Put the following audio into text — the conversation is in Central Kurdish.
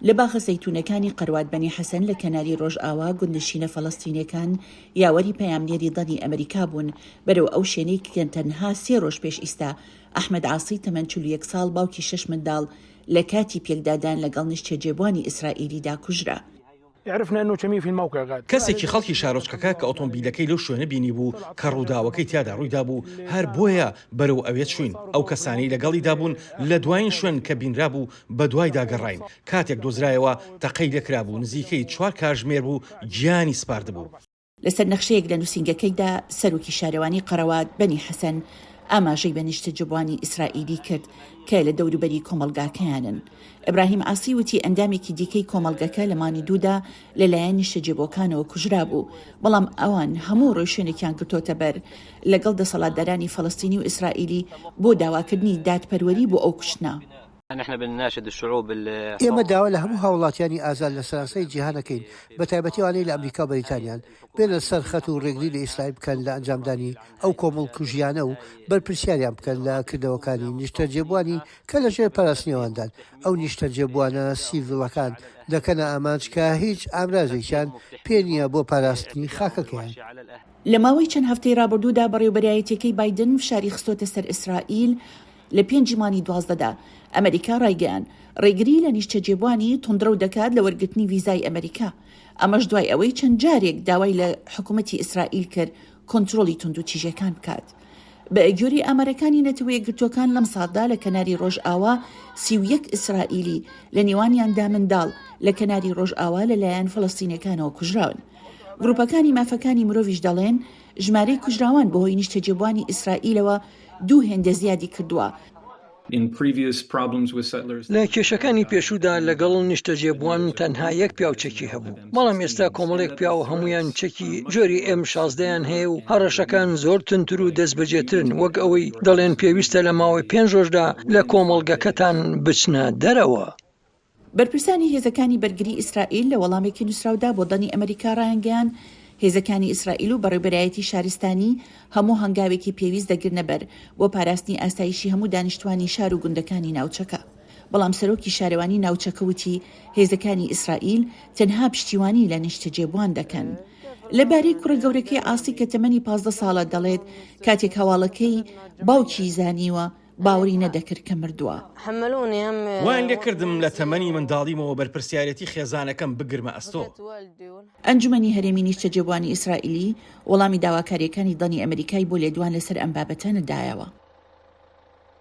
لە باخە زەیتوونەکانی قەروات بەنی حەسەن لە کەناری ڕۆژئاوا، گوندنشینە فەلەستینیەکان یاوەری پەیامنێری دەنگی ئەمریکا بوون بەرەو ئەو شوێنەی کە تەنها سێ ڕۆژ پێش ئیستا ئەحمەد عاسی تەمەن 41 ساڵ باوکی شەش منداڵ لە کاتی پێکدادان لەگەڵ نیشتەجێبووانی ئیسرائیلیدا کوژرا. کەسێکی خەڵکی شارۆچکەکە کە ئۆتۆمبیلەکەی لەو شوێنە بینیبوو کە ڕووداوەکەی تیادا ڕوویدابوو، هەر بۆیە بەرەو ئەوێ چووین. ئەو کەسانەی لەگەڵیدا بوون لە دوایین شوێن کە بینرابوو بەدوایدا گەڕاین. کاتێک دۆزرایەوە تەقەی لێکرابوو، نزیکەی چوار کاژمێر بوو گیانی سپاردبوو. لەسەر نەخشەیەک لە نووسینگەکەیدا، سەرۆکی شارەوانی قەرەوات، بەنی حەسەن، ئاماژەی بە نیشتەجێبووانی ئیسرائیلی کرد کە لە دەوروبەری کۆمەڵگاکەیانن. ئیبراهیم عاسی وتی ئەندامێکی دیکەی کۆمەڵگەکە لە مانگی دوودا لەلایەن نیشتەجێبووەکانەوە کوژرابوو، بەڵام ئەوان هەموو ڕێوشوێنێکیان گرتۆتەبەر لەگەڵ دەسەڵاتدارانی فەلەستینی و ئیسرائیلی بۆ داواکردنی دادپەروەری بۆ ئەو کوشتنە. ئێمە داوا لە هەموو هاوڵاتیانی ئازاد لە سەرانسەری جیهان ئەکەین، بەتایبەتی ئەوانەی لە ئەمریکا و بەریتانیان، بێنە سەر خەت و ڕێگری لە ئیسرائیل بکەن لە ئەنجامدانی ئەو کۆمەڵکوژییانە و بەرپرسیاریان بکەن لە کردەوەکانی نیشتەجێبووانی کە لەژێر پاراستنی ئەواندان، ئەو نیشتەجێبووانە سیڤیلەکان دەکەنە ئامانج کە هیچ ئامرازێکیان پێ نییە بۆ پاراستنی خاکەکەیان. لە ماوەی چەند هەفتەی ڕابردوودا بەڕێوبەرایەتیەکەی بایدن فشاری خستۆتە سەر ئیسرائیل لە پێنجی مانگی 12 دا ئەمریکا ڕایگەیاند ڕێگری لە نیشتەجێبووانی توندڕەو دەکات لە وەرگرتنی ڤیزای ئەمریکا ئەمەش دوای ئەوەی چەند جارێک داوای لە حکومەتی ئیسرائیل کرد کۆنترۆڵی توندوتیژیەکان بکات. بە گوێرەی ئامارەکانی نەتەوەیەکگرتووەکان لەم ساڵدا لە کەناری ڕۆژئاوا 31 ئیسرائیلی لە نێوانیاندا منداڵ لە کەناری ڕۆژئاوا لەلایەن فەلەستینەکانەوە کوژراون. گروپەکانی مافەکانی مرۆڤیش دەڵێن ژمارەی کوژراوان بەهۆی نیشتەجێبووانی ئیسرائیلەوە دوو هێندە زیادی کردووە. لە کێشەکانی پێشوودا لەگەڵ نیشتەجێبووان تەنها یەک پیاو چەکی هەبوو، بەڵام ئێستا کۆمەڵێک پیاو هەموویان چەکی جۆری ئێم شازدەیان هەیە و هەڕەشەکان زۆر توندتر و دەستبەجێترن وەک ئەوەی دەڵێن پێویستە لە ماوەی پێنج ڕۆژدا لە کۆمەڵگەکەتان بچنە دەرەوە. بەرپرسانی هێزەکانی بەرگری ئیسرائیل لە وەڵامێکی نووسراودا بۆ دەنگی ئەمەریکا ڕایانگەیاند، هێزەکانی ئیسرائیل و بەڕێوبەرایەتی شارستانی هەموو هەنگاوێکی پێویست دەگرنەبەر بۆ پاراستنی ئاسایشی هەموو دانیشتوانی شار و گوندەکانی ناوچەکە. بەڵام سەرۆکی شارەوانی ناوچەکە وتی هێزەکانی ئیسرائیل تەنها پشتیوانی لە نیشتەجێبووان دەکەن. لە بارەی کوڕە گەورەکەی عاسی کە تەمەنی 15 ساڵە دەڵێت کاتێک هەواڵەکەی باوکی زانیوە باوەری نەدەکرد کە مردووە. وایان لێکردم لە تەمەنی منداڵیمەوە بەرپرسیارێتی خێزانەکەم بگرمە ئەستۆ. ئەنجومەنی هەرێمی نیشتەجێبووانی ئیسرائیلی وەڵامی داواکارییەکانی دەنگی ئەمریکای بۆ لێدوان لەسەر ئەم بابەتە نەدایەوە.